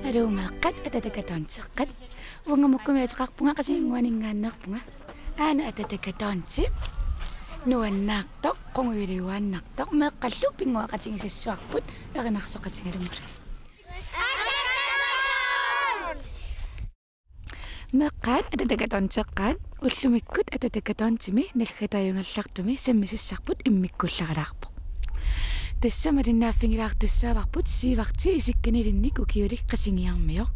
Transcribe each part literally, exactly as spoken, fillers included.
Aluu meeqqat, Atatakatonteqqat. Uanga Mukkumik ateqarpunga, Qasigiannguaninngaanneerpunga. Aana Atatakatonte. Nuannaartoq, qungujulioraannaartoq, meeqqallu pinnguaqatigisassuarput, erinarsoqatigalugulu. Meeqqat, Atatakatonteqqat, ullumikkut Atatakatonte-mi nalgataajungallartumi sammisassarput immikkuullaralaarpoq. Tassa malinnaaffigilaartussaavarput Siivarti isikkanilinnit ukiulik qasigiarmioq.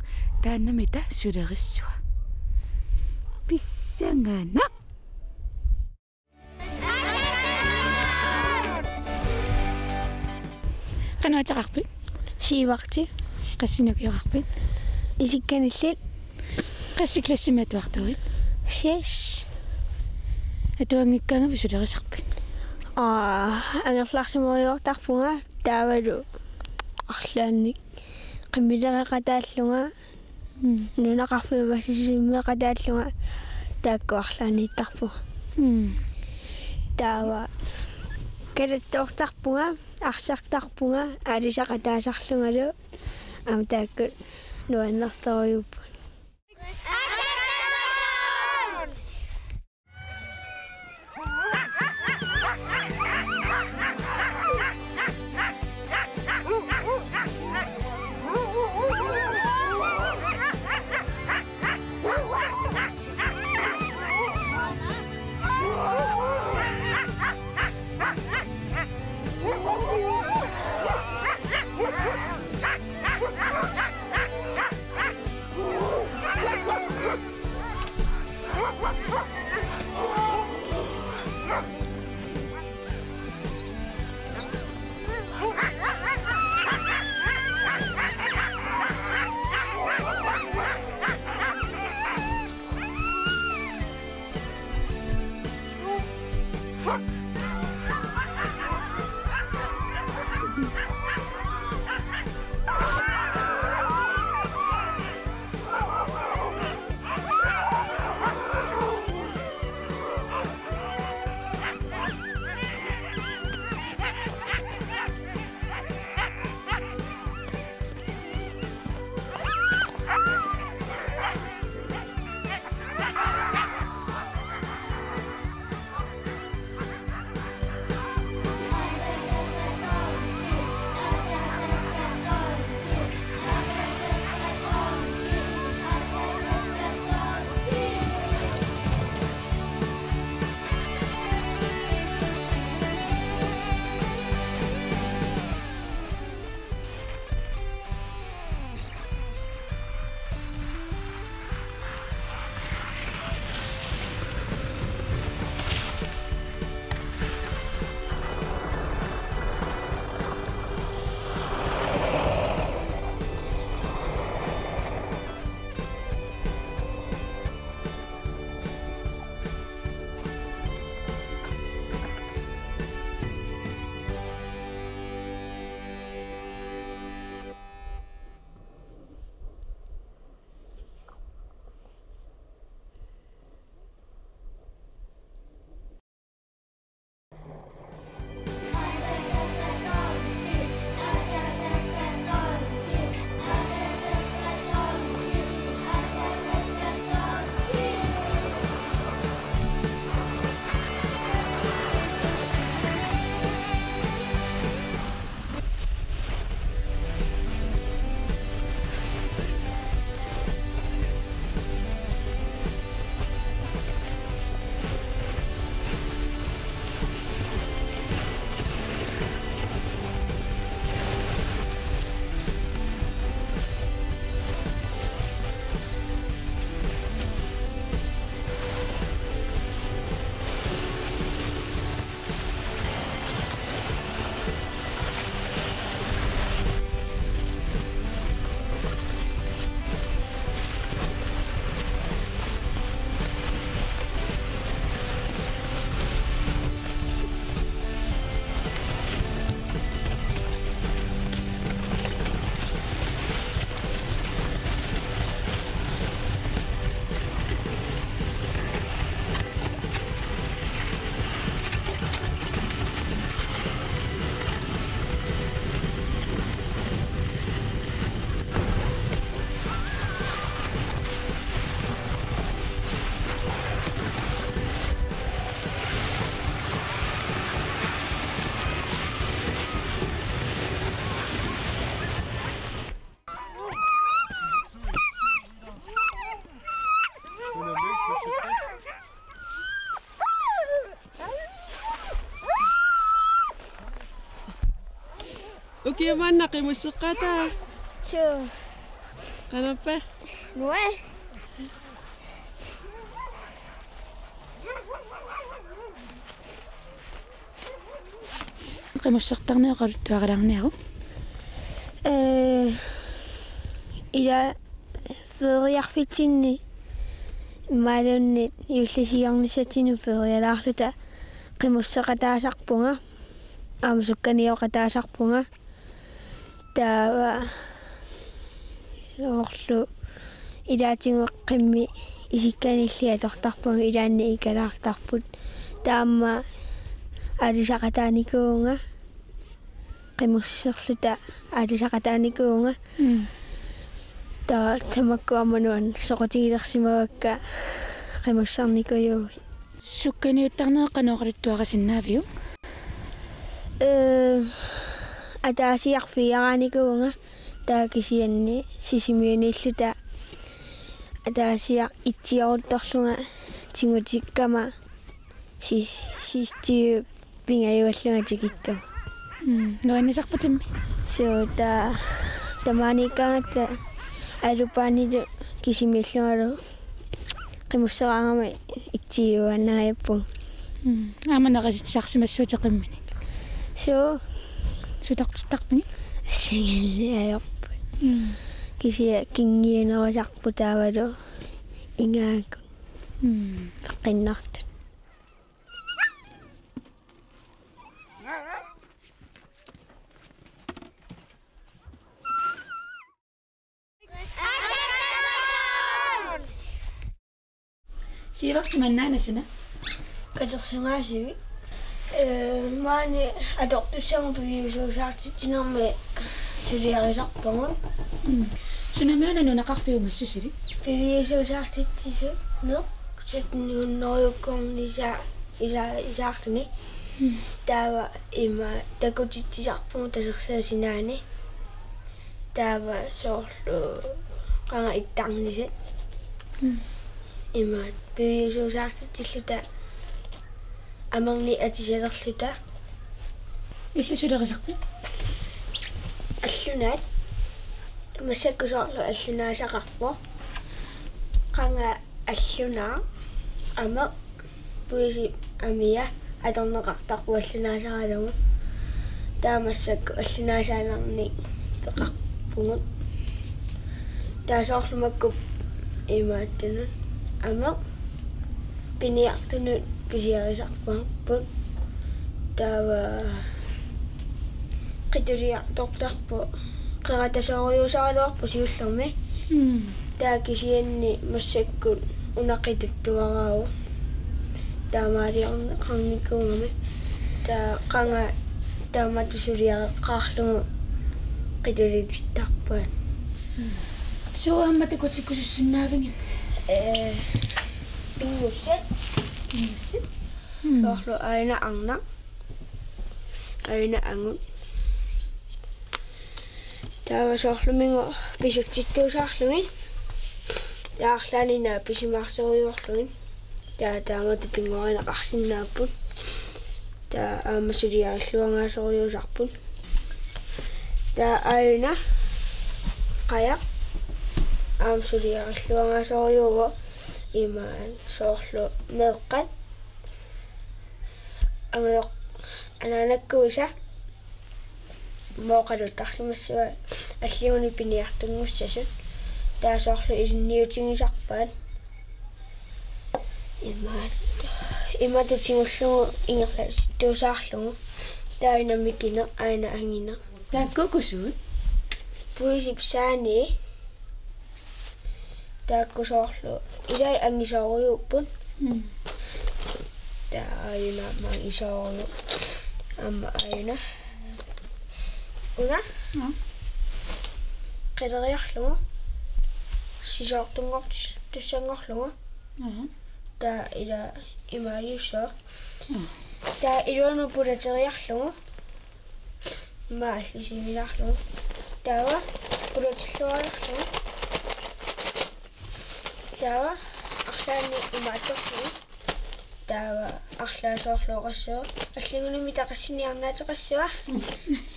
Taannami taava sulerissua. Pissanganaq. Qanoq ateqarpit? Siivarti. Qassinik ukioqarpit? Isikkanillit. Qassit klassimi atuartuuvit? Seks. Atuanngikkaangavit sulerisarpit? Aa, angerlarsimagaluartarpunga taavalu arlaannik qimmalereqataallunga. Mm. Nunaqarfimmi massissimmeqataallunga taakku arlaanniittarpunga. Mm. Taava kalattoortarpunga, arsartarpunga, aalisaqataasarlungalu, aamma taakku nuannertorujuupput. Ukiumanna qimusseqataa. Suu. Qanappa? Nua. Qimussertarneq oqaluttuaralaarniaruk. Ee, ila feeriarfitsinni imaluunniit juullisiornissatsinnut feerialaarluta qimusseqataasarpunga, aamma sukkanioqataasarpunga. Taava soorlu ilaatigut qimmit isikkanillit atortarpagut, ilaanni ikalaartarput. Taava aamma aalisaqataanikuuvunga, qimusserluta aalisaqataanikuuvunga. Mm. Taava tamakku aamma nuann-, soqutigilersimavakka qimussernikuujuit. Sukkaniuttarneq qanoq oqaluttuarisinnaaviuk? Ee, ataasiarfiaraanikuuvunga, taava kisianni Sisimiuniilluta ataasiaq etsioruttorlunga tigutikkama si-, sidste pingajugallunga tikikkama. Mm, nuannisarput immi? Suu, taava tamaaniikkaangatta alupaanilu kisimiillungalu qimusseraangama etsiuaannangajappunga. Mm. Aamma nerisitsisarsimassuutit qimminik? Suu. Sutartittarpigit? Assingiinneq ajorput. Mm. Kisianni kingunerusarput taavalu ingaakkut. Mm. Peqqinnartut. Siulertip manna suna? Katersugaasivi. Ee, maani atortussagut piviusuusaartitsinermi suliarisarpagut. Mm. Sunami una nunaqarfiumassusilik? Piviusuusaartitsineq sytten hundrede-kkornisa-, isa-, isaarluni. Mm. Taava ima takutitsisarpugut tasersuut sinaani. Taava soorlu qanga ittarnisat. Mm. Ima piviusuusaartitsilluta amernik atisalerluta. Illit sulerisarpit? Allunaat. Massakkut soorlu allunaasaqarpoq. Qanga allunaaq, ameq, puisip amia atorneqartarpoq allunaasaralugu. Taava massakkut allunaasaanernik peqarpugut. Taava soorlu makku imaattunut, ameq, piniartunut pisiarisarparput. Taava qituliartortarpoq, qeratasoorujuusaraluarpoq siullermi. Mm. Taava kisianni massakkut una qituttuaraavoq. Taamaaliorneqarnikuugami. Taava qanga taamatut suliareqqaarlugu qitulitittarpaat. Mm. Suu aamma takutikkusussinnaavigit? Ee, pinngussat. Pinngussat. Mm. Soorlu aajuna arnaq, aajuna angut. Taava soorluminnga pisutsittuusaarlugit. Taava arlaanni naak pisimaartorujuarlugit. Taava taamatut pinnguarineqarsinnaapput. Taava aamma suliarilluangaasorujuusarput. Taava aajuna qajaq aamma suliarilluangaasorujuuvoq, imaat soorlu meeqqat. Angajoq anaanakkuisa mooqaluttarsimassavaat alligunik piniartunngussasut. Taava soorlu ilinniutigisarpaat. Imaat, imatut tigullugu ingerlatsittuusaarlugu. Taava aajuna mikineq, aajuna angineq. Taakku uku suut? Puisip saani. Taakku soorlu ilai angisoorujuupput. Mm. Taava aajuna aamma angisoorujuk. Aamma aajuna. Una? Ja. Qileriarlugu. Sisoortunngortussanngorlugu. Mhm. Taava ila imaaliussooq. Mm. Taava iluanut pulateriarlugu. Ima allisivilaarlugu. Taava pulatilluariarlugu. Taava arlaanni imaattorlugu. Taava arlaat soorlu oqassuaq: Alligunimi taqassiniarnaateqassava?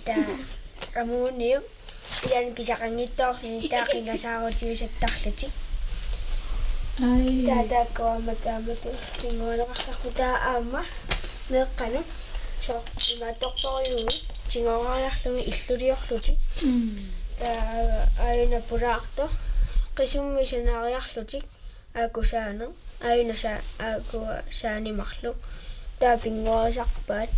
Taava Amuuniuk ilaanni pisaqanngitsoorluni taava qingasaarutiusattarlutik. Ai. Taava taakku aamma taamatut pinnguaneqartarput, taava aamma meeqqanut soorlu imaattortorujuuit tigoorariarlugit illuliorlutik. Mm. Taava aajuna pulaartoq qisummi sanaariarlutik. Aaku saaneq, aajuna sa-, aaku saanimarluk. Taava pinnguarisarpaat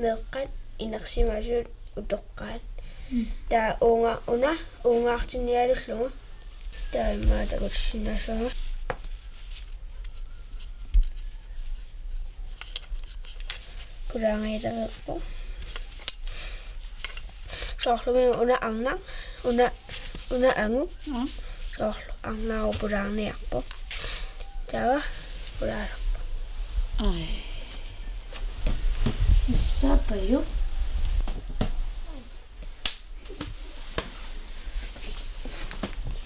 meeqqat inersimasut utoqqaat. Mm. Taava uunga-, una uungaartinnialullugu. Taava immaqa takutissinnaassaanga. Pulaarialerpoq. Soorlumi una arnaq, una, una angut. Mm. Soorlu arnaaru pulaarniarpoq. Taava pulaalerpoq. Ai. Sapajuq.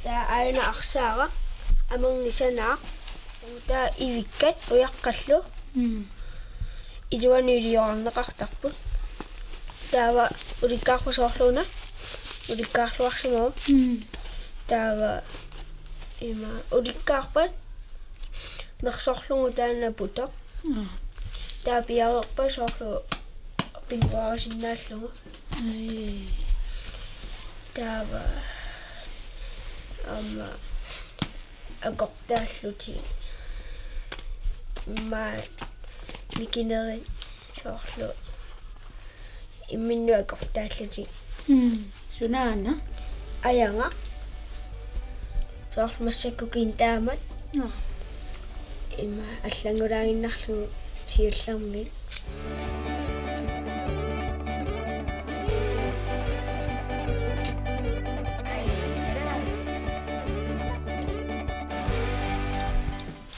Taava aajuna arsaaraq, amernik sanaaq, taava ivikkat ujaqqallu. Mm. Iluanut iliorarneqartarput. Taava ulikkaarpoq soorlu una, ulikkaarluarsimavoq. Mm. Taava ima ulikkaarpat mersorlugu taanna putoq. Mm. Taava piareerpat soorlu pinnguarisinnaallugu. Ai. Taava aamma akortaallutik. Immaqa mikinerit soorlu imminnut akortaallutik. Mm. Sunaana? Ajagaq. Soorlu massakkut kiintaammat. Nå. Ima allanngulaaginnarlugu siullermik.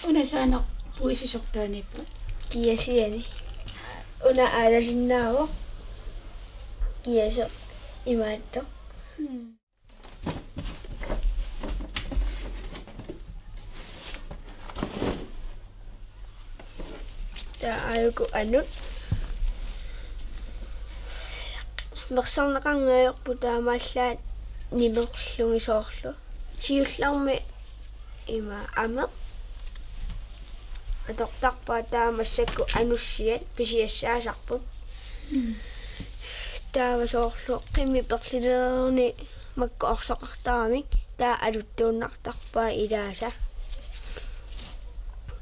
Una saaneq puisisortaaniippa? Kiasiani. Una aalasinnaavoq. Kiasoq imaattoq. Mm. Taava aajuku anut. Mersorneqarneq ajorput taamaallaat nimerlugit soorlu. Siullermik ima ameq atortarpaat, taava massakkut anussiat pisiassaasarput. Mm. Taava soorlu qimmit perlileruni makku orsoqartaramik taava aluttuunnartarpaat ilaasa.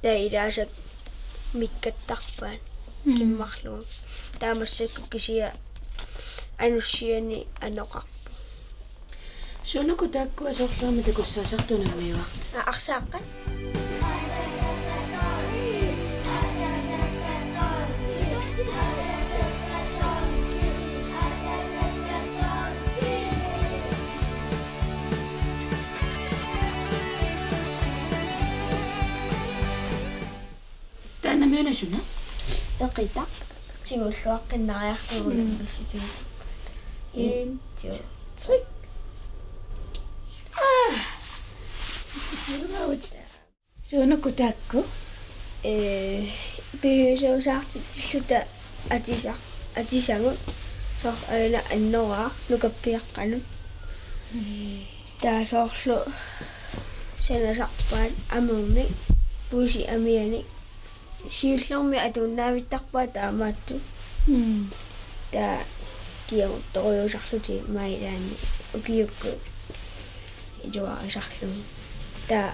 Taava ilaasa mikkattarpaat. Mm. Kimmarlugu. Taava massakkut kisianni anussiani anoqarpoq. Suunuku taakkua soorlu aamma takussaasartut unammiuartut? Aa, arsaaqqat. Taanna miuna suna? Eqitaq. Tigulluaqqinnariarlugu. Mm. Ullissutigut. En, to, tre. Ah! Suunuku taakku? Ee, piviusuusaartitsilluta atisa-, atisagut. Soorlu aajuna annoraaq nukappiaqqanut. Mm. Taava soorlu sanasarpaat amernik, puisit amianik. Siullermik atuinnaavittarpaat taamaattut. Mm. Taava kiamuttorujussuusarlutik maani ilaanni ukiukkut iluarisarlugit. Taava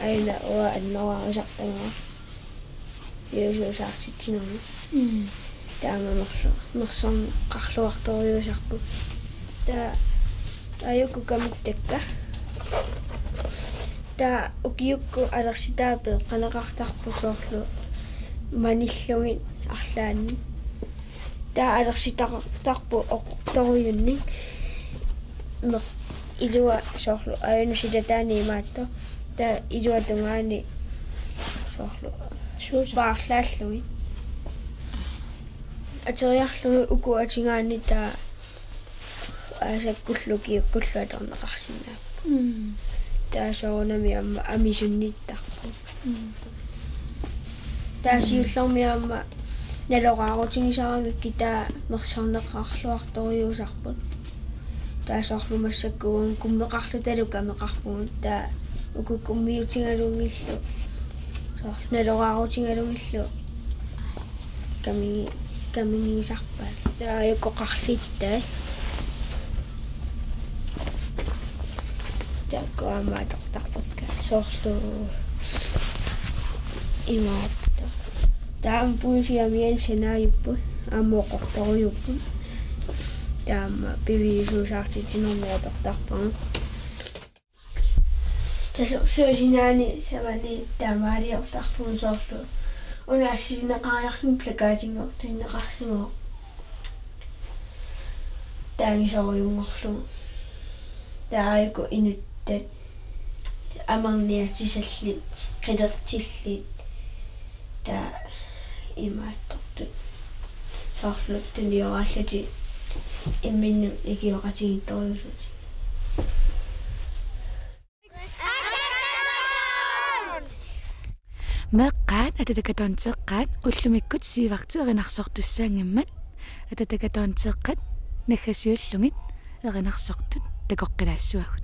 aajuna uanga annorarisartagaa piviusuusaartitsinermut. Mm. Taava aamma merso-, mersorneqarluartorujussuusarput. Taava aajuku kamittakka. Taava ukiukkut alersitaat peeqqaneqartarput soorlu manillugit arlaannik. Taava alersitaqartarput oqortorujunnik. Mer-, ilua soorlu aajuna silataani imaattoq. Taava ilua tungaani soorlu suusa paarlaallugit. Ateriarlugit uku atugaanni taava aasakkullu ukiukkullu atorneqarsinnaapput. Mm. Taava soorunami aamma amisunnittarput. Mm. Taava siullermik aamma naloraarutigisaramikkit taava mersorneqarluartorujussuusarput. Taava soorlu massakkut uagut kummeqarlutalu kameqarpugut, taava uku kummiutigalugillu, soorlu naloraaruutigalugillu kamigi-, kamigisarpaat. Taava aajuku qarlittai. Taakku aamma atortarpakka soorlu imaattoq. Taava aamma puisit amianik sanaajupput, aamma oqortorujupput. Taava aamma piviusuusaartitsinermik atortarpagut. Tasersuup sinaani savani taamaaliortarpugut soorlu. Una assilineqariarluni plakatinngortinneqarsimavoq. Taangisorujunngorlugu. Taava aajuku inuttat amerniatisallit, qilertillit, taava imaattortut. Soorlu tunioraallutik imminnut ikioqatigiittorujussuupput. Meeqqat Attackadonteqqat ullumikkut Siivartip erinarsortussaanngimmat, Attackadonteqqat naggasiullugit erinarsortut takoqqilaassavagut.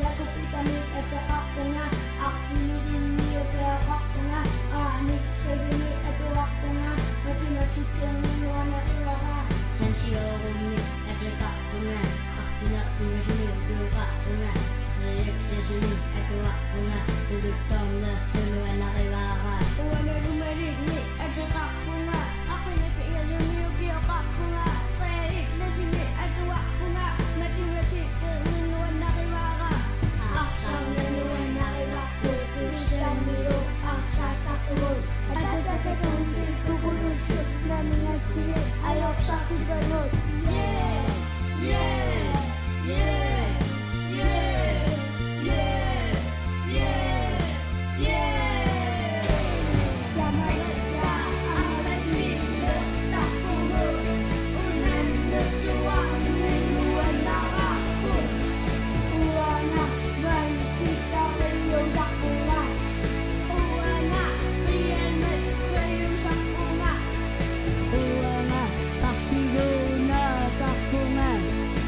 Jakobitami ateqarpunga, arfinilimmik ukioqarpunga, Aaniksasimi atuarpunga, matematikkermi nuannerivara. Hansiorummi ateqarpunga, arfineq-pingasumik ukioqarpunga, Frederikssimi atuarpunga, tuluttoornerlu nuannerivara. Uanga Rumalimmi ateqarpunga, arfineq-pingasumik ukioqarpunga, Frederikssimi atuarpunga, matematikkermi nuannerivara. Arsarneq nuannerivarput, Kussammilu arsartarpugut, Attackadontit kukulullu, naminatsigit ajorsartippagut. Yeah! Yeah! Yeah! Uanga Barcelona-sarpunga.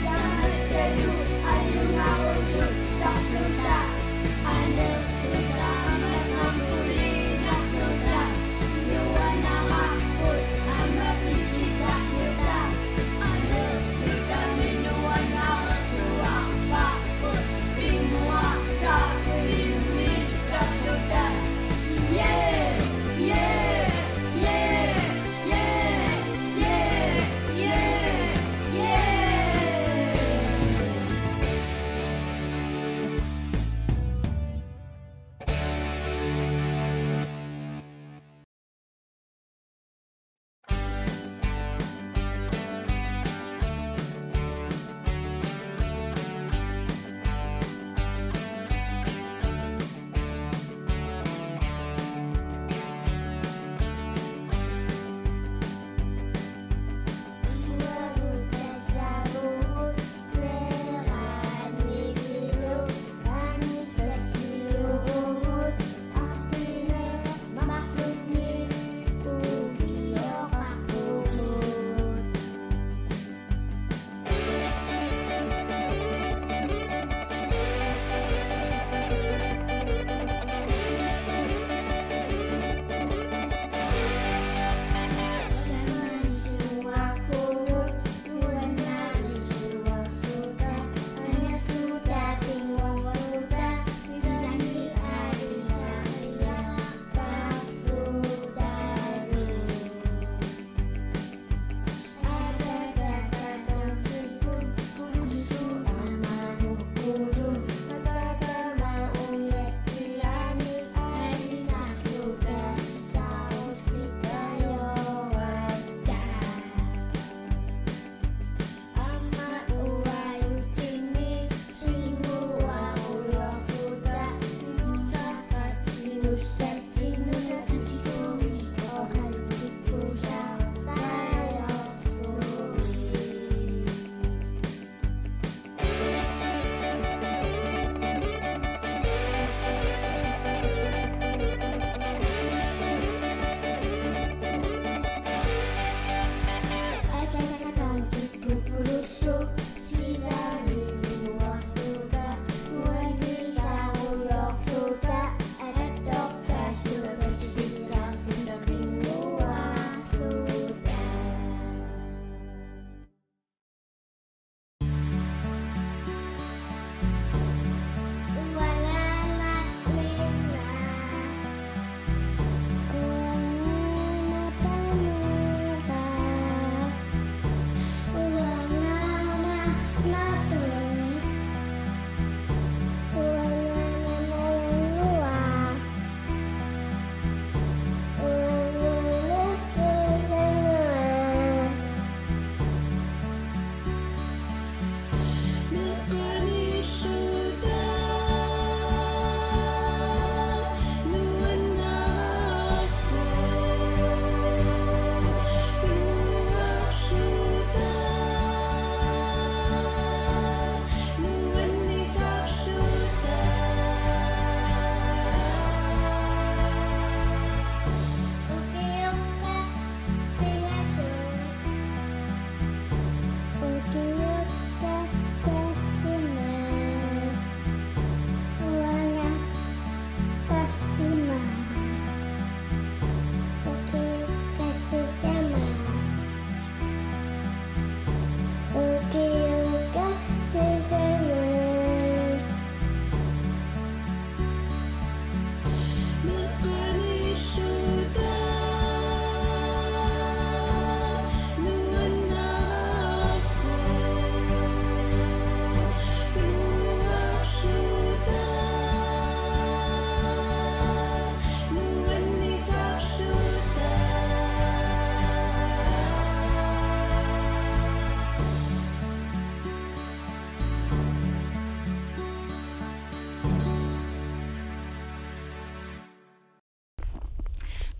Tamattalu ajungarusuttaqlu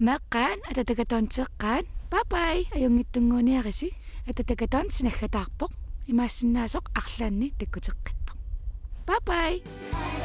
Meeqqat, Atatakatonteqqat. Bye bye. Ajunngitsunnguuniarisi. Atatakatonte naggataarpoq. Imaassinnaasoq arlaanni takkuteqqittoq. Bye bye.